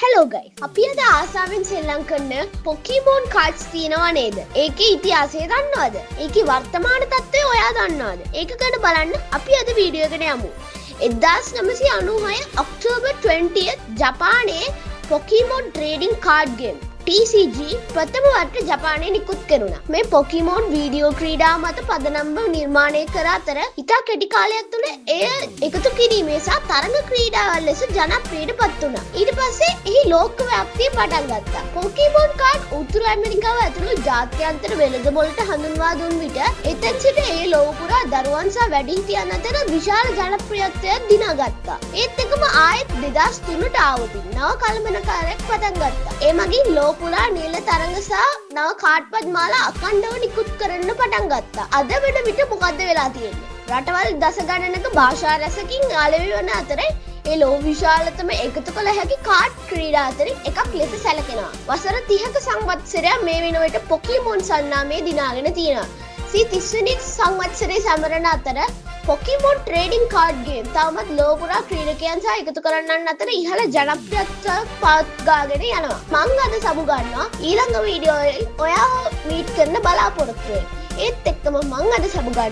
Hello guys, අපි අද ආසාවෙන් සෙල්ලම් කරන පොකිමෝන් කාඩ්ස් තියෙනවා නේද? ඒකේ ඉතිහාසය දන්නවද? ඒකේ වර්තමාන තත්ත්වය ඔයා දන්නවද? ඒක ගැන බලන්න අපි අද වීඩියෝ එකට යමු. 1996 ඔක්තෝබර් 20th ජපානයේ Pokemon trading card game TCG ප්‍රථම වරට ජපානයේ නිකුත් කෙරුණා. මේ පොකිමෝන් වීඩියෝ ක්‍රීඩා මත පදනම්ව නිර්මාණය කර අතර, ඉතා කෙටි කාලයක් තුළ එය එකතු කිරීමේ සහ තරඟ ක්‍රීඩාවල් ලෙස ජනප්‍රියට පත් වුණා. ඊට පස්සේ එහි ලෝක ව්‍යාප්තිය පටන් ගත්තා. පොකිමෝන් කාඩ් උතුරු ඇමරිකාව ඇතුළු ජාත්‍යන්තර වෙළඳ පොළට හඳුන්වා දුන් විට, එතැන් සිට ඒ ලොව පුරා දරුවන් සහ වැඩිහිටියන් අතර විශාල ජනප්‍රියත්වයක් දිනාගත්තා. ඒත් එක්කම ආයෙත් 2003ට ආවොත් නව කළමනාකාරයක් පටන් ගත්තා. ඒ මගින් ලොව පුරා නිල තරඟ සහ නව කාඩ්පත් මාලා අඛණ්ඩව නිකුත් කරන්න පටන් ගත්තා. අද වෙන විට මොකද්ද වෙලා තියෙන්නේ? රටවල් දස ගණනක භාෂා රැසකින් අලෙවි වන අතරේ ඒ ලොව විශාලතම එකතු කළ හැකි කාඩ් ක්‍රීඩා අතරින් එකක් ලෙස සැලකෙනවා. වසර 30ක සංවත්සරයක් මේ වෙන විට පොකිමොන් සන්නාමය දිනාගෙන තියෙනවා. සිය 30 වෙනි සංවත්සරයේ සමරන අතර පොකිමොන් ට්‍රේඩින් කාඩ් ගේම් තවමත් ලොව පුරා ක්‍රීඩකයන් සහ එකතු කරන්නන් අතර ඉහළ ජනප්‍රියත්වයක් පවත්වාගෙන යනවා. මං අද සමු ගන්නවා. ඊළඟ වීඩියෝ එකෙන් ඔයාව මීට් කරන්න බලාපොරොත්තු වෙනවා. ඒත් එක්කම මං අද සමු ගන්නවා.